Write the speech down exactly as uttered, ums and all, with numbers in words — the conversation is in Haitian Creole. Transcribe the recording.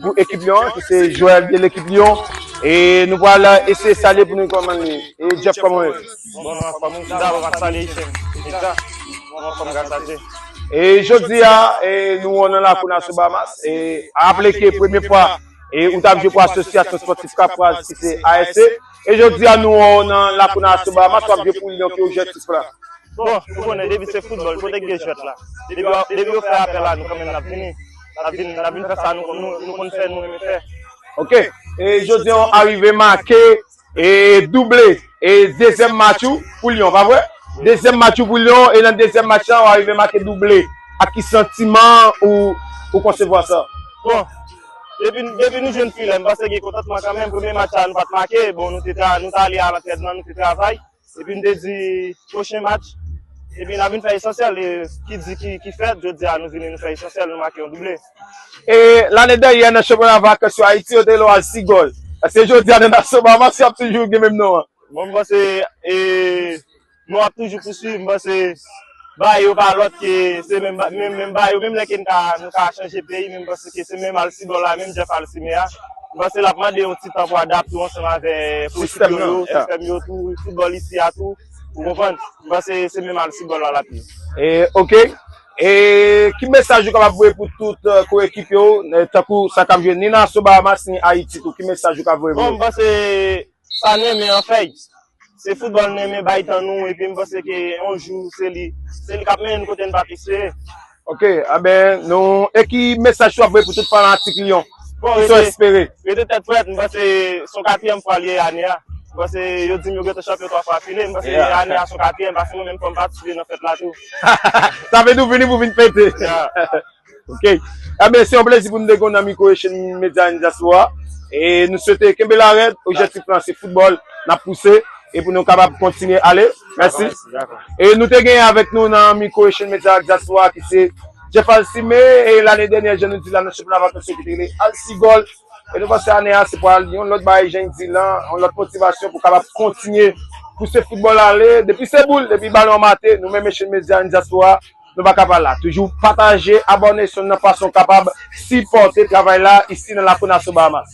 pou ekip Lyon an, ki se Joel de lekip Lyon. E nou pral eseye salye pou nou konprann li. E Jeff, kòman w ye? Bon, nou anfòm. Dabò, m ap salye Ayisyen. Meta, nou anfòm gras a Dye. E jodi a, e nou wè w nan lakou Naso Bahamas. E raple ke premye fwa e ou t ap jwe pou Asosyasyon Spòtif Kapwaz ki se A S C. E jodi a nou wè w nan lakou Naso Bahamas, w ap jwe pou Lyon ki objektif la. Bon, ou konnen depi se foutbòl, kote k gen jwèt la. Depi, depi yo fè apèl la, nou kanmenm n ap vini. N ap vin, n ap vin fè sa nou, nou, nou konn fè, nou renmen fè. Ok. E jodi a w arive make e double e dezyèm match ou pou Lyon, pa vre? Dezyèm match ou pou Lyon, e nan dezyèm match la, w arive make double. Ak ki santiman ou, ou konsevwa sa? Bon, depi, depi nou jwenn filè, m panse gen kontantman kanmenm. Premye match la, nou pa t make. Bon, nou te ta, nou ta ale a lantrenman, nou te travay. Epi m te di, pwochen match, epi n a vin fè esansyèl. E ki di ki, ki fèt, jodi a nou vini, nou fè esansyèl, nou make yon double. E lane dènyè nan chanpyona vakans yo Ayiti, yo te rele w Alcigol. Èske jodi a nan Naso Bahamas, y ap toujou gen menm non an? Bon, m panse, e, non ap toujou pouswiv, m panse, bagay yo pa lòt ke se menm, menm, menm bagay yo, menm lè ke n ka, nou ka chanje peyi, men m panse ke se menm Alcigol la, menm Jeff Alcimé a. M panse l ap mande yon ti tan pou adapte w ansanm avèk ekip yo, sistèm yo tou, foutbòl isi a tou, ou konprann? M panse se menm Alcigol la l ap ye. E, ok. E ki mesaj ou kapab voye pou tout koyekipye w, tankou sa k ap jwe ni Naso Bahamas ni Ayiti tou? Ki mesaj ou ka voye pou yo? Bon, m panse sa n renmen an fèy. Se foutbòl n renmen, bay tan nou, epi m panse ke yon jou se li, se li k ap mennen n kote n pa t espere. Ok, aben, nou, e ki mesaj ou ap voye pou tout fanatik Lyon? Ki sa w espere? Rete tèt frèt, m panse se yon katriyèm fwa li ye ane a. M panse yo di m yo gentan chanpyon twa fwa afile, m panse ane a se yon katriyèm, paske mwen menm fò m patisipe nan fèt la tou. Sa vle di w vini pou vin fete. Ok. Ebyen, se yon plezi pou nou te gen w nan mikwo Echann Medya Diaspora. E nou swete kenbe la rèd, objektif lan se foutbòl, n ap pouse, e pou nou kapab kontinye ale. Mèsi. E nou te genyen avèk nou nan mikwo Echann Medya ak Diaspora ki se Jeff Alcimé, e lane dènyè, jan nou di la nan chanpyona vakans yo ki te rele Alcigol. E nou panse ane a, se pral yon lòt bagay, jan l di lan, yon lòt motivasyon pou kapab kontinye pouse foutbòl ale. Depi se boul, depi balon an mate, nou menm Echann Medya ak Diaspora, nou pa ka pa la. Toujou pataje, abòne, se youn nan fason w kapab sipòte travay la isi nan lakou Naso Bahamas.